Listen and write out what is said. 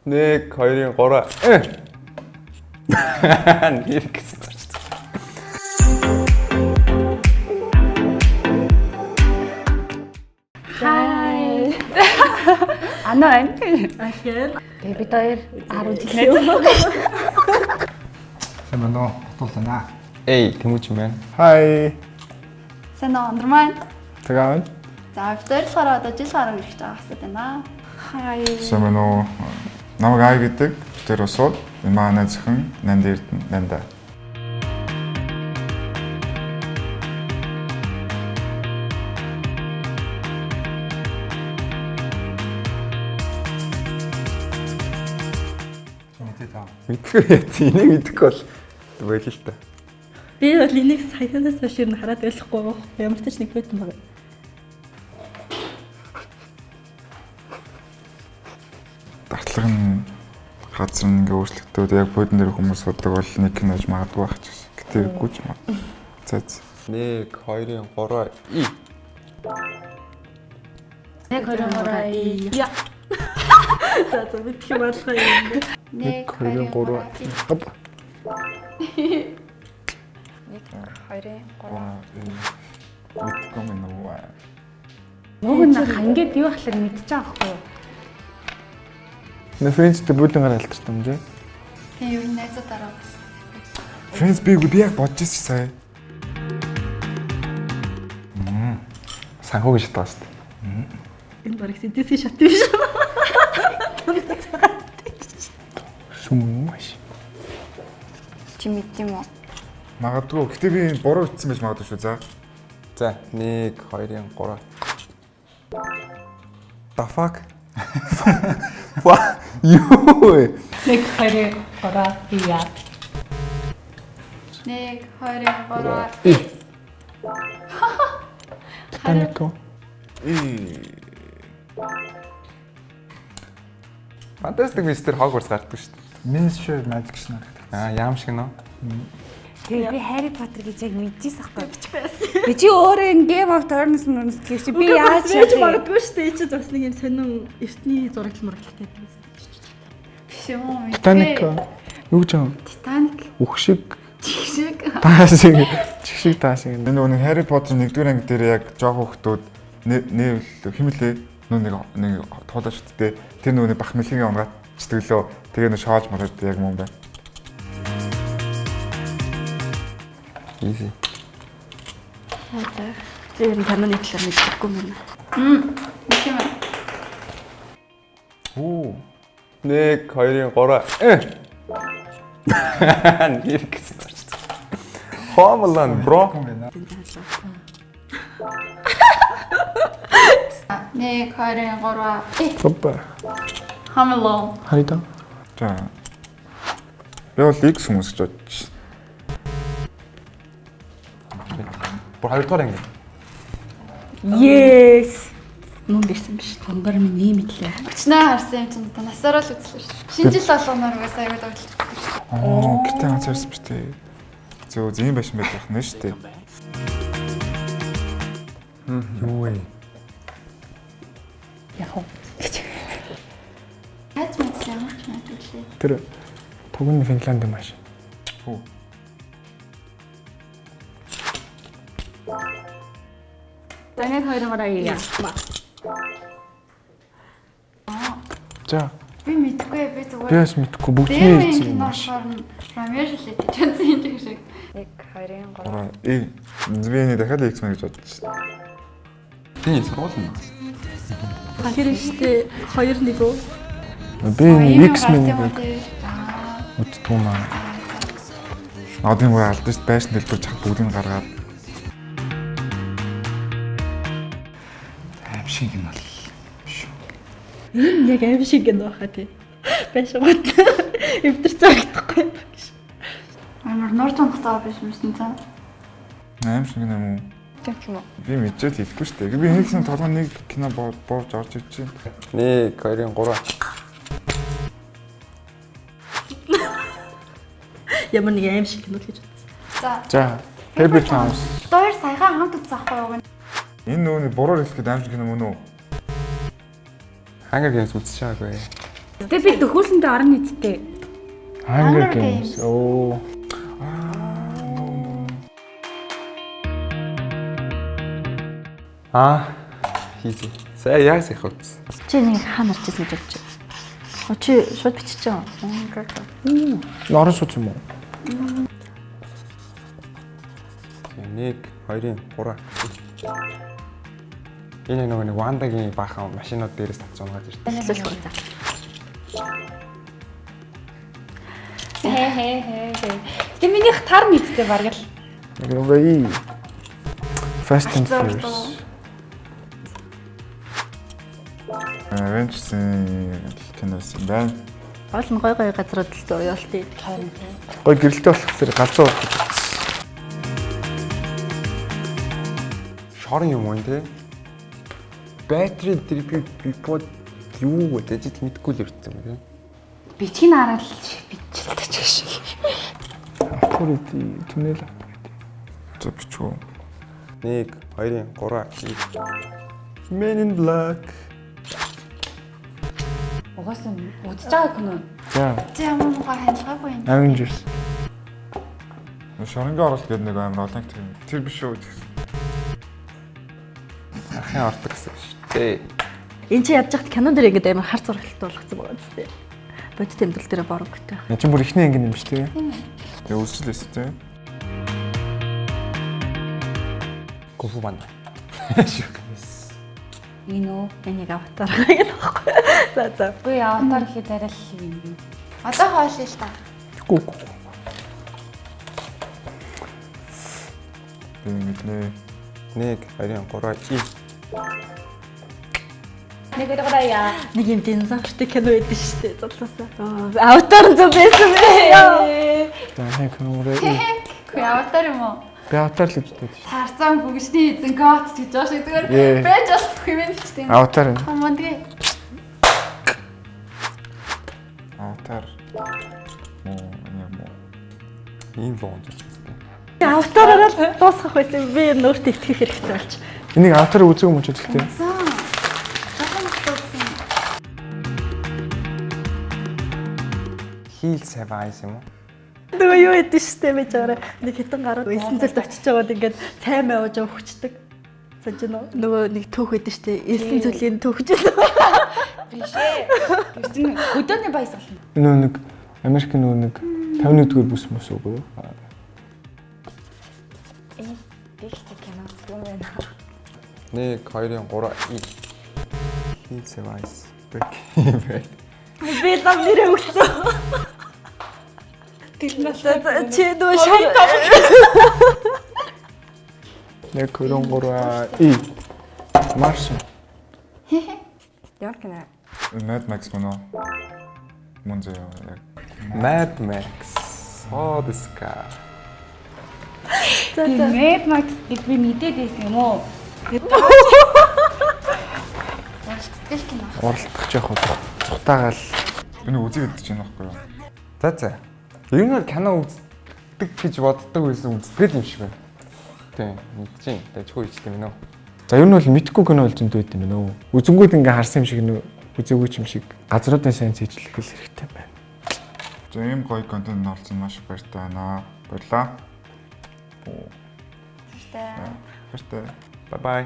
1 2 3. Нэр гэсэн зарч. Хай. Ана байна. Ахин. Тэгээ бид хоёр 10 жил найз. Сайн байна уу? Батуллаа. Эй, Тэмүүчин байна. Хай. Сайн уу, Андерман. Тагаан. За, бид хоёр болохоор одоо жил гарan ирэх гэж байгаа хэвчээ байна. Хай. Сайн байна уу? Намайг Ай гэдэг. Тэр усууд манай зөвхөн Нанд Эрдэнэ Нанда. Мэдээ та. Мэдгүй яа. Энийг мэдэхгүй бол байл л та. Би бол энийг саяанаас хойш ер нь хараад байхгүй байгаа. Ямар ч нэг байтан байгаа. Дартлага нь газар нь ингээ өөрчлөгдөөд яг буудан дээр хүмүүс судаг бол нэг кинож магадгүй байх ч гэсэн. Гэтэ үгүй ч юм. За за. 1 2 3 И. 1 2 3. Я. За за мэдх юм алгаа юм. 1 2 3. Хоп. 1 2 3. Мэдгүй юм уу? Уг нь хангээд юу ахлаар мэдчихэж байгаа байхгүй юу? Нэ Friends-тэй буудангаар алдарсан юм тий. Тэгээ ер нь найзуудаараа бас. Friends би би яг бодож ирсэн сая. Санхүү гэж бодсон шүү дээ. Энэ бараг синтезийн шат юм шиг. Сүм юм ааш. Чи мэддэм юм уу? Магадгүй. Гэтэ би буруу утсан байж магадгүй шүү. За. За, 1 2 3. The fuck? Ва юу вэ? 1 2 3 Я. 1 2 3. И. Titanic. И Fantastic Beasts-тэр Hogwarts гардаг шүү дээ. Ministry of Magic шнаа гэдэг. Аа, яам шиг нөө. Тэгээ би Harry Potter гэж яг мэдчихсэн байхгүй юу? Би чи өөрөө энэ Game of Thrones мөрс гэх чи би яаж яаж магадгүй шүү дээ. Чи бас нэг юм сонин эртний зураглал мураглалтай байдаг. Биш юм уу? Мэдгүй. Titanic. Юу гэж юм? Titanic. Үх шиг Чих шиг. таашиг чих шиг таашиг. энэ нөгөө нэг Harry Potter 1-р анги дээр яг жоох хүмүүс нээвэл химэлээ нөө нэг нэг туулаач үсттэй тэр нөгөө нэг бах мэлхийн унгаад чтгэлөө тэгээ нөө шоолж молоод яг мөн байна. Easy. Би ер нь киноны талаар мэддэггүй юм байна. Мэдх юм уу? Оо. 1 2 3. Нэр гэсэн зарч. Homeland bro. Юм байна. 1 2 3. Хоп. Home Alone. Харита. За. Би бол X хүмүүс гэж бодож шин. Бүр хоёрдугаар анги. Yes. Мөн байсан биш. Тонгор минь ийм идлээ. Өчнөө харсан юм чинь та насаараа л үзлээ шүү. Шинэ жил болгоноор угаасаа аягүй тоглож үздэг шүү. Аа, гэртээ ганц ярьсан ба тээ. Зөө зэм байшин байдаг нэ шүү дээ. Юу вэ? Яг уу. Яаж мэдсэн ямар ч мэдгэлээ. Тэр тугын Финланд юм ааш. Хүү. За 1 2 3 я. За Би мэдгүй би зүгээр. би бас мэдгүй бүгдний Дээр хэлсэн юм кино ааш. болохоор нь Ромео Жюльет гэж бодсон юм шиг. 1 2 3. Гураа. И би энэ дахиад X мэн гэж бодож шин. Тийм сургууль юм. Тэр шүү дээ 2 1 үү? Би энэ X юм мэн уу гэж тий? Аа. үздэг юм аа. Одоо юм алдсан шүү дээ. Байшин дэлбэр чад бүгдийг нь гаргаад Аим шиг юм бол. Энэ яг аим шиг кино баха тий. Байшин гот. Эвдэр цагтахгүй юм гэж. Амар нуур тунхтаа биш юм шин цаа. аим шиг юм уу? Тийм юм уу? Би мэдчихэл хэлэхгүй шүү дээ. Би нэгсэн толгой нэг кино боорж орж ирж байна. 1 2 3. Ямар нэг аим шиг кино л гэж бодсон. За. За Paper Towns. Бид хоёр саяхан хамт үзсэн аахгүй юу? Энэ нөгөө нэг буруур хэлэхэд аим шиг кино мөн үү? Hunger Games үзэж байгаагүй. Тэгээ би дөхүүлсэндээ орон нийттэй. Hunger Games. Оо. Аа. Хийзээ. За яг сайхан үз. Чи нэг хаан нарчсэн гэж бодож байна. Оо чи шууд бичиж байгаа. Орон сууц юм уу? 1 2 3. Энэ нөгөө нэг Вандагийн баахан машинууд дээрээс татсан унгаад ирсэн. Хэлүүлэх үү. Хэ хэ хэ хэ. Тэгээ минийх тар нийттэй бараг л. Нэг юм бай. Fast and Furious. Avengers-ийн кинос юм байна. Гол нь гой гой газрууд л зурёолт. Гой гэрэлтэй болохоор галзуу болох. Шорон юм уу те? Battery tribute before юу вэ? Жид мэдгүй л ирсэн юм те. Бичгийг хараад л бичэлтэй ч шиг. Authority түнэл authority. За бичвүү. 1 2 3 Men in Black. Угаасаа үзэж байгаа кино. За, Чи ямар муухай хяналтгаагүй юм. Avengers. Шоронгийн оролт гэдэг нэг амар олон тэр тэр биш үү гэсэн. Ахын ордог гэсэн шүү дээ. Энд чи ядж хат кинон дээр ингээд амар хар зургалт болгоцсон байгаа зү. Бодит амьдрал дээр борогтой. Энд чинь бүр ихний анги юм шүү дээ. Тэгээ үзчихлээ тийм. Гуфу банда. Энэ үү? Энийг аватар гэх юм байхгүй. За за. Үгүй аватар гэхэд арай л юм. Одоо хоолъё л та. Гүү гүү. Би мэднэ. 1 2 3 И. Нэг өргөрөө яа. Нэг юм динозавртай кино байдаг шүү дээ. Зурлаасаа. Аватар зөв байсан бэ. За, нэг нүрээ. Үгүй аватар юм уу? Би аватар л гэж боддог шүү. Тарзан бүгшний эзэн гот гэж байгаа шиг зүгээр Yeah. байж болох юм ч тийм. Аватар юм. Хаман тэгээ. Аватар. Муу юм уу? Ийм луун зүйл. Аватараараа л дуусгах байсан. Би энэ өөртөө итгэх хэрэгтэй болч. Энийг аватар үзег юм уу ч гэхдээ. Заа. Жохон дуусан. Heels have eyes юм уу? Нөгөө юу гэдэг шүү дээ байж байгаараа. Нэг хитэн гараад элсэн зүйлд очиж байгаад ингээд цай май ууж өгчдөг. Санж гэнэ үү? Нөгөө нэг түүх байдаг шүү дээ. Элсэн зүйлийн түүхж л. Биш ээ. Тэр чинь хөдөөний баясгал. Нөө нэг Америк нөө нэг 51-р бүс мөс үгүй юу? Энэ дэгтэй кино юм байна. 1 2 3 И. Heels have eyes. Breaking Bad. Би лам нэрээ өглөө. Тэр нь Чи нөгөө шар 1 2 3 И. Маршин. Ямар кино? Mad Max мөн үү? Мөн зөө яг. Mad Max. Содска. За за. Mad Max гэж би мэдээд байсан юм уу? Уралддаг кино. Уралдах жоох цухтаагаал Би нэг үзье гэдэг чинь байхгүй юу? За за. Ер нь бол кино үздэг гэж боддог байсан үздэг юм шиг байна. Тийм, мэдчихээн. Дажгүй ичдэг юм нөө. За ер нь бол мэдхгүй кино бол зөндөө байт юм байна өө. Үзэнгүүд ингээ харсан юм шиг нөө үзээгүй ч юм шиг газруудын сайн цэжлэх л хэрэгтэй байна. За ийм гоё контент орсон маш их баяртай байна. Баярлаа. Баяртай. Баяртай. Bye bye.